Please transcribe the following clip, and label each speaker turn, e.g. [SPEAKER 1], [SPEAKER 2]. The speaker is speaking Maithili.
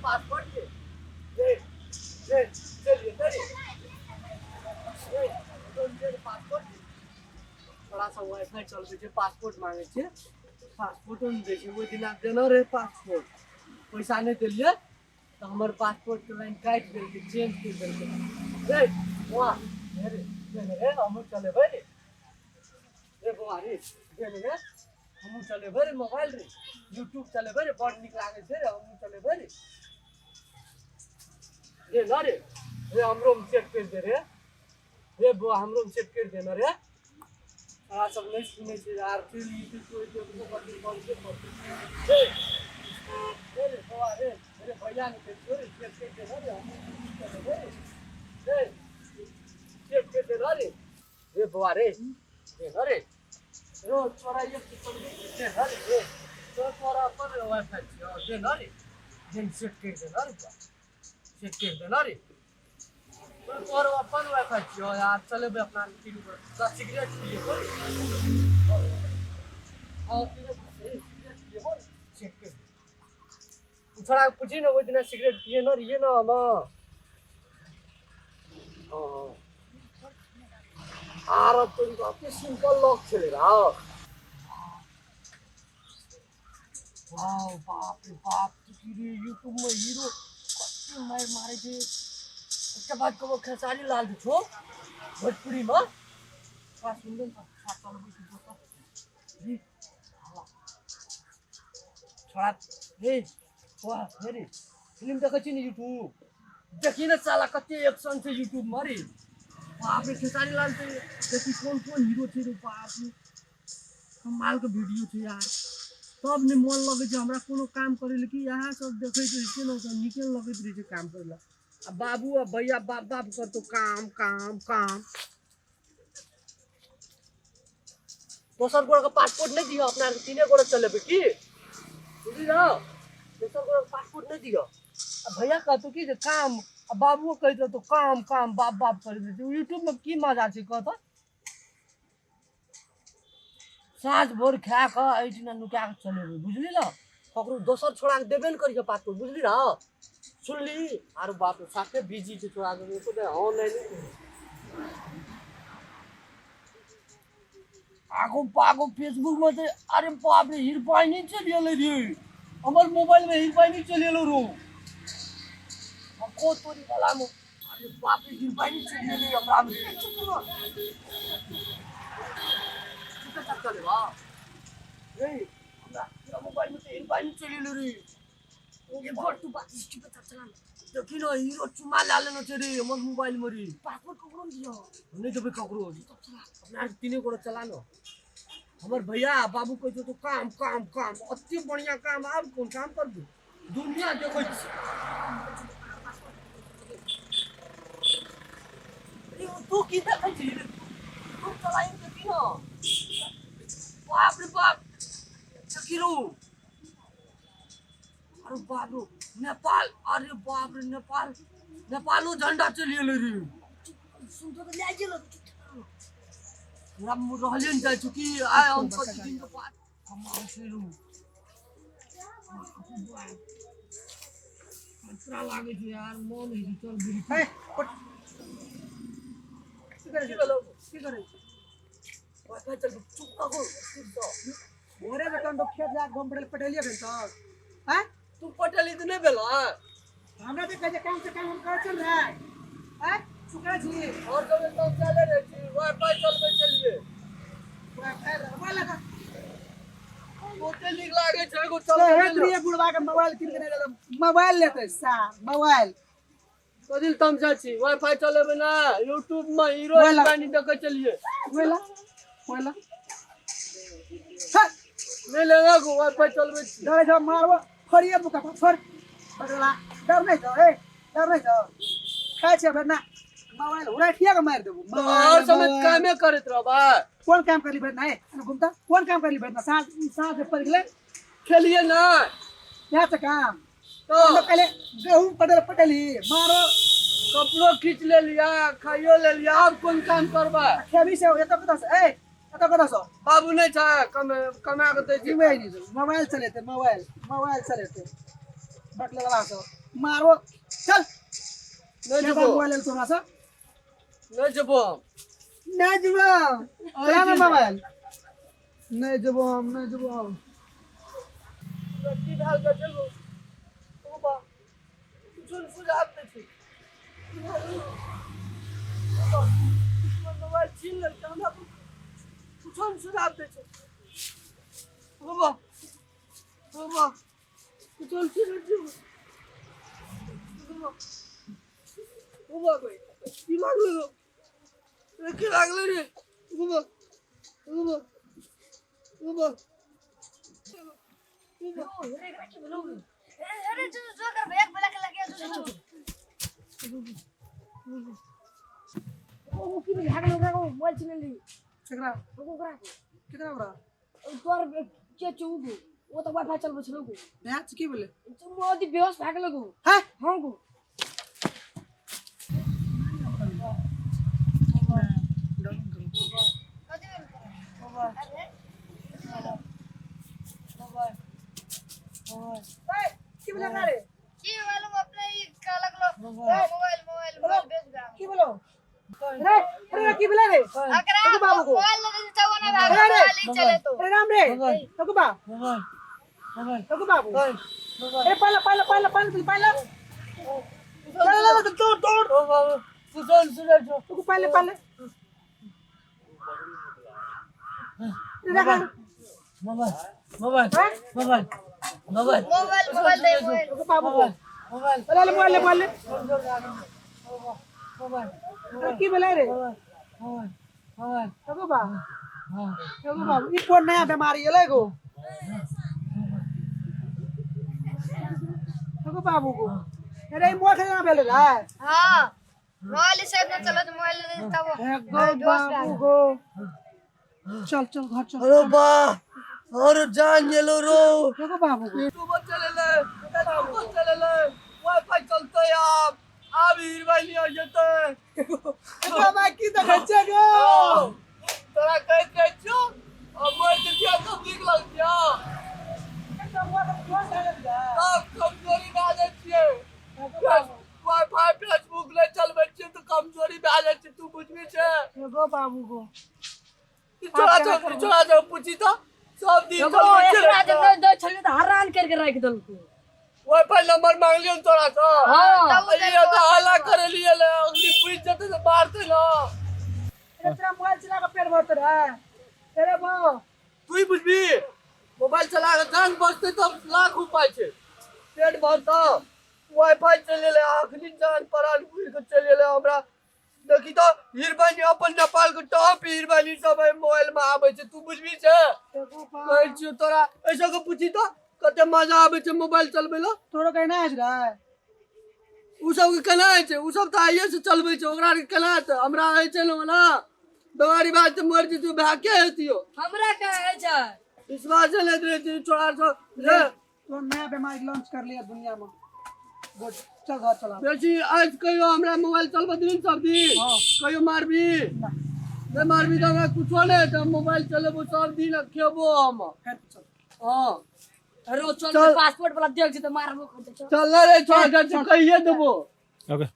[SPEAKER 1] पासपोर्ट रे रे रे चलिए रे रे तो दे पासपोर्ट थोड़ा सा वाईफाई चलबै छै पासपोर्ट मांगे छै पासपोर्टो नहि दै छै ओहि दिना देने रहै पासपोर्ट पैसा नहि देलियै तऽ हमर पासपोर्टके लाइन काटि देलकै चेंज करि देलकै रे बौआ हे रे दे ने रे हमहूँ चलेबै रे रे बौआ रे दे ने रे हमहूँ चलेबै रे मोबाइल रे यूट्यूब चलेबै रे बड़ नीक लागै छै रे हमहूँ चलेबै रे रे न रे रे हमरोमे चेक करि दे रे रे बौआ हमरोमे चेक करि दे न रे अहाँ सब नहि सुनै छै यार फिर यूट्यूब कोइ देखबो करतै बन्दे करतै रे रे रे बौआ रे रे भैया ने कहै छियौ रे चेक करि दे न रे हमहूँ यूट्यूब चलेबै रे रे चेक करि दे न रे रे बौआ रे रे न रे रो तोरा एक दे न रे रे तो तोरा अपन वाईफाई छियौ दे न रे जेन सेट करि दे न रे बौआ सेट करि दे न रे तोर अपन वाईफाई छियौ यार चलेबै अपना तीनू गोरा सिगरेट पिएबो हाँ सिगरेट पिएबो सेट करि दे छोड़ा पूछी ने ओहि दिना सिगरेट पिए न रहिए न हम हाँ आर तोरी कते सिंपल लॉक छलै रा वाह बाप रे बाप की रे यूट्यूब में हीरो कते मार मारे छै एकटा बात कहबो खेसारी लाल जे छौ भोजपुरी में का सुंदर अच्छा चलबै छै दोसर रे छोड़ा रे वाह हे रे फिल्म देखै छी ने यूट्यूब देखी ने साला कते एक्शन छै यूट्यूब में रे बाप रे खेसारी लाल छै देखी कोन कोन हीरो छै रे बाप रे कमालके वीडियो छै यार तब नहि मोन लगै छै हमरा कोनो काम करै लए कि इएह सब देखैत रहै छियै ने तऽ नीके नहि लगैत रहै छै काम करै लए आ बाबू आ भैया बाप बाप करतौ काम काम काम दोसर गोरा के पासपोर्ट नहि दिअ अपना आरके तीने गोरा चलेबै की बुझली ने दोसर गोरा के पासपोर्ट नहि दिअ आ भैया कहतौ की जे काम आ बाबुओ कहैत रहतौ काम काम बाप बाप करैत रहै छै यूट्यूबमे की मजा छै कहतऽ साँझ भोर खा कऽ एहिठिना नुका कऽ चलेबै बुझली ने ककरो दोसर छोड़ाके देबे ने करिहे पासपोर्ट बुझली ने सुनली आरो बाप रे साफे बिजी छै छोड़ा देबै एको बेर हँ नहि नहि आगो पागो फेसबुक में तऽ अरे बाप रे हिरपाइनी चलि गेलै रे हमर मोबाइल में हिरपाइनी चलि गेलो रो को तोरी गला में अरे बाप रे हिरपाइनी चलि गेलै हमरा में चुप चले बा रे हमरा हमरा मोबाइल में तऽ हिरपाइनी चलि गेलै रे ये घर तू बात चुप चला देखी न हीरो चुमा ला लेना छै रे हमर मोबाइल में रे पासवर्ड ककरो नहि दियौ नहि देबै ककरो अपना आरके तीने गोरा चला न हमर भैया बाबू कहै छौ तो काम काम काम अते बढ़िया काम आब कोन काम करबू दुनिया देखै छी अरे तू की देखै छी रे तू चलाइ देखी न बाप रे बाप देखी रो अरे बाप रे नेपाल अरे बाप रे नेपाल नेपालो झंडा चलि गेलै रे सुन तो ले गेलो पूरा रहले ने जाइ छौ कि आइ हम प्रतिदिन के बाद कमाल छै रू खतरा लागै छै यार मन होइ छै चल बीड़ी
[SPEAKER 2] हे, उठ। की करै
[SPEAKER 1] की
[SPEAKER 2] छी?
[SPEAKER 1] भेलौ
[SPEAKER 2] की करै छी?
[SPEAKER 1] वाईफाई चल चुप रहो स्थिरसँ
[SPEAKER 2] भोरे से तहन तो खेत जा गम पटेल पटेलिए भेल तक हैं
[SPEAKER 1] तू पटेली तऽ नहि भेल
[SPEAKER 2] हमरा तऽ कहै छै काम से काम हम करै चल रहा हैं तू करै छी
[SPEAKER 1] और सब एकदम चले रहै छी वाईफाई चलबै चलिए
[SPEAKER 2] मोबाइल लगा
[SPEAKER 1] ओते नीक लागै छै एगो
[SPEAKER 2] चलो
[SPEAKER 1] चलबै
[SPEAKER 2] हे प्रिय बुढ़वा के मोबाइल कीन के नहि देलक मोबाइल लेतै सा मोबाइल
[SPEAKER 1] कदिल तमसा छी वाईफाई चलेबै ना यूट्यूब में हीरो
[SPEAKER 2] मोबाइल लगा।
[SPEAKER 1] हिरोइन देखै चलिए
[SPEAKER 2] मोबाइल मोबाइल
[SPEAKER 1] नहीं लेना को वाईफाई चलबै छी
[SPEAKER 2] डरे छ मारबो फरिए मुका फर पटला डर नहीं छ ए डर नहीं छ खाइ छै भरि ना मोबाइल हुरा ठिया के मारि देबो
[SPEAKER 1] और समय कामे करैत रहबै
[SPEAKER 2] कोन काम करली भरि ना ए घुमता कोन काम करली भरि ना साँझ साँझ पड़ गेलै
[SPEAKER 1] खेलिए ना
[SPEAKER 2] यहाँ से काम
[SPEAKER 1] तो
[SPEAKER 2] हम लोग पहले गेहूं पटल पटली मारो
[SPEAKER 1] कपड़ो खींच ले लिया खाइयो ले लिया आब कोन काम करबै
[SPEAKER 2] खेबी से एतऽ कतऽ से ए एतऽ कतऽ से
[SPEAKER 1] बाबू नहि छै कमे कमा के दै छै
[SPEAKER 2] मोबाइल मोबाइल चलेते मोबाइल मोबाइल चलेते बटले वाला से मारबो चल।
[SPEAKER 1] नहीं
[SPEAKER 2] केकर
[SPEAKER 1] जेबो।
[SPEAKER 2] मोबाइल तोरा से?
[SPEAKER 1] नहीं जेबो हम।
[SPEAKER 2] नहीं जेबो, चला ना मोबाइल। नहीं जेबो हम, नहीं जेबो हम।
[SPEAKER 1] की भेल के चलू ओ बा, किछु नहि सुझाव दै छै। की भेल? ओ बा, हमर मोबाइल छीन लेलकै, हमरा किछो नहि सुझाव दै छै। ओ बा, ओ बा, किछो नहि सुझाव दै छै। ओ बा, ओ बा, की लागलै रे? रे, की लागलै रे? ओ बा, ओ बा, ओ बा, ओ बा।
[SPEAKER 3] अरे जो जो कर भैया बोला के लगे जो जो ओ की भाग लो, ओकरा मोबाइल छीन ली।
[SPEAKER 2] केकरा?
[SPEAKER 3] ओकरा।
[SPEAKER 2] केकरा ओकरा?
[SPEAKER 3] तोर के चूगो ओ तो वाईफाई चलबो छलो गो।
[SPEAKER 2] मैच की बोले?
[SPEAKER 3] तुम मोदी बेहोश भाग लगो।
[SPEAKER 2] हैं?
[SPEAKER 3] हां गो।
[SPEAKER 2] ए, की बोले ओकरा रे?
[SPEAKER 3] की मालूम अपने ही का लगलो मोबाइल मोबाइल मोबाइल बेच गया।
[SPEAKER 2] की बोलो रे? अरे की बोले रे?
[SPEAKER 3] अकरा
[SPEAKER 2] रुको बाबू को।
[SPEAKER 3] मोबाइल ले दे तब ना भाग।
[SPEAKER 2] अरे, अरे।
[SPEAKER 3] मोबाइल ही चले तो।
[SPEAKER 2] अरे राम रे, रुको बा, रुको बाबू। अरे पाला पाला पाला पाला पाला, चल चल चल, दौड़ दौड़।
[SPEAKER 1] ओ बाबू, किछो नहि सुझाव छौ।
[SPEAKER 2] रुको, पाले पाले रखा।
[SPEAKER 1] मोबाइल, मोबाइल,
[SPEAKER 2] हैं?
[SPEAKER 1] Mobile, mobile.
[SPEAKER 3] मोबाइल मोबाइल दे मोबाइल।
[SPEAKER 2] रुको बाबू को।
[SPEAKER 1] मोबाइल।
[SPEAKER 2] अरे मोबाइल ले, मोबाइल ले।
[SPEAKER 1] मोबाइल।
[SPEAKER 2] अरे की बोले रे?
[SPEAKER 1] Mobile, mobile.
[SPEAKER 2] रुको बा, रुको बाबू, ई कोन नया बीमारी एलै गो? रुको बाबू को। अरे ई मोबाइल खरीदना भेलै रे?
[SPEAKER 3] हां, मोबाइल से ना चलो तो मोबाइल ले दे तब
[SPEAKER 2] गो बाबू गो, चल चल घर चल।
[SPEAKER 1] अरे बा, और जान गेलो रो।
[SPEAKER 2] रुको बाबू को।
[SPEAKER 1] तू चले ले, तू चले ले, वाईफाई चलते आब आब हिरवाई आ जेतै।
[SPEAKER 2] बाबा की देखै छै गो?
[SPEAKER 1] तोरा कहैत रहै छियौ, आ मरि जेतियौ तऽ नीक लगतियौ। तब कमजोरी भए जाइ छियै, वाईफाई फेसबुक नहि चलबै छियै तऽ कमजोरी भए जाइ छै, तू बुझबी छै?
[SPEAKER 2] गो बाबू गो।
[SPEAKER 1] छोड़ा छौ, छोड़ा छौ, पूछी तऽ सब दिन चलबै छियै।
[SPEAKER 3] दे छली त हरान करके राख देलको।
[SPEAKER 1] वाईफाई नंबर मांगलियौ तोरा सँ?
[SPEAKER 3] हां।
[SPEAKER 1] अरे तऽ हल्ला करेलियै ले, अगली पूछि जेतै तऽ मारतै ना।
[SPEAKER 2] अरे तोरा मोबाइल चला के पेट भरते रहे? अरे बा,
[SPEAKER 1] तू ही बुझबी, मोबाइल चला के जान बचतै तब लाख उपाय छै, पेट भरतौ? वाईफाई चलि एलै, अखनी जान प्राण घुरि के चलि एलै हमरा। देखी तऽ हिरबानी अपन नेपाल के टॉप हिरबानी सब एहि मोबाइल में आबै छै, तू बुझबी छै? कहै छियौ तोरा, एहि सबके पूछी तऽ कते मजा आबै छै मोबाइल चलबै लए।
[SPEAKER 2] तोरो कहना है रे?
[SPEAKER 1] उ सबके केना होइ छै? उ सब तऽ आइये से चलबै छै, ओकरा आरके केना हेतै? हमरा होइ छै ने ओना बेमारी भए जेतै, मरि जेतै, भए के हेतियौ?
[SPEAKER 3] हमरा के है छै।
[SPEAKER 1] विश्वास नहि रहै छै छोड़ा सब रे।
[SPEAKER 2] तो नया बीमारी लॉन्च कर लिया दुनिया में। गुड, चल घर चला।
[SPEAKER 1] बेसी आज कहियो हमरा मोबाइल चलबऽ दिही सब दिन?
[SPEAKER 2] हाँ।
[SPEAKER 1] कहियो मारबी नहि? मारबी तऽ हमरा कुछो नहि हेतै, हम मोबाइल चलेबो सब दिन आ खेबो हम।
[SPEAKER 2] फिर चल।
[SPEAKER 1] हँ।
[SPEAKER 3] अरे चल।
[SPEAKER 1] चल।
[SPEAKER 3] पासपोर्ट वाला देख छै त मारबो करतै, चल।
[SPEAKER 1] चल रे छोड़ा, कहिये देबो।
[SPEAKER 4] Okay.